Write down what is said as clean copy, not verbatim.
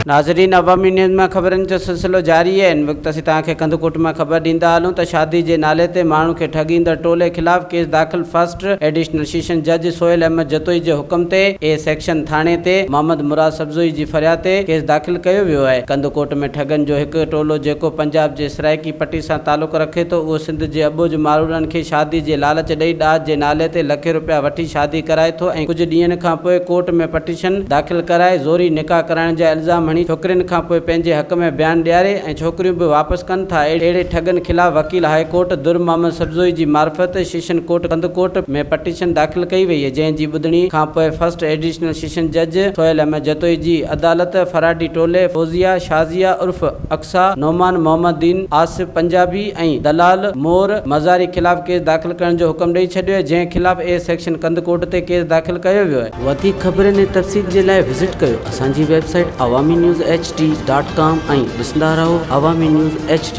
ناظرين عوامي نيوز مان خبرن جو سلسلو جاري آهي هن وقت اسين توهان کي ڪنڌڪوٽ مان خبر ڏيندا هلون ته شادي جي نالي تي ماڻهن کي ٺڳيندڙ ٽولي خلاف ڪيس داخل فرسٽ ايڊيشنل سيشن جج سهيل احمد جتوئي جي حڪم تي اي سيڪشن ٿاڻي تي محمد مراد سبزوئي جي فرياد تي ڪيس داخل ڪيو ويو آهي ڪنڌڪوٽ ۾ ٺڳن جو هڪ ٽولو جيڪو پنجاب جي سرائيڪي پٽي سان تعلق رکي ٿو اهو سنڌ جي اٻوجهه ماروئڙن کي شادي جي لالچ ڏئي ڏاج جي نالي تي لکين روپيا وٺي شادي ڪرائي ٿو ۽ ڪجهه ڏينهن کان پوء ڪورٽ ۾ پٽيشن داخل ڪرائي زوري نڪاح ڪرائڻ جا الزام هڻي ڇوڪرين کان پوء پنهنجي حق ۾ بيان ڏياري ۽ ڇوڪريون به واپس ڪن ٿا اهڙي ٺڳن خلاف وڪيل هاء ڪورٽ در محمد سبزوئي جي معرفت سيشن ڪورٽ ڪنڌڪوٽ ۾ پٽيشن داخل ڪئي وئي جنهن جي ٻڌڻي کان پوء فرسٽ ايڊيشنل سيشن جج سهيل احمد جتوئي جي عدالت فراڊي ٽولي فوزيه شازيه عرف اقصيٰ نعمان محمد دين آصف پنجابي ۽ دلال مور مزاري خلاف ڪيس داخل ڪرڻ جو حڪم ڏئي ڇڏيو آهي جنهن خلاف اي سيڪشن ڪنڌڪوٽ تي ڪيس داخل ڪيو ويو آهي. وڌيڪ خبرن ۽ تفصيل جي لاء وزٽ ڪيو اسان جي website Awami news H D dot com ۽ ڏسندا رهو عوامي نيوز ايڇ ڊي.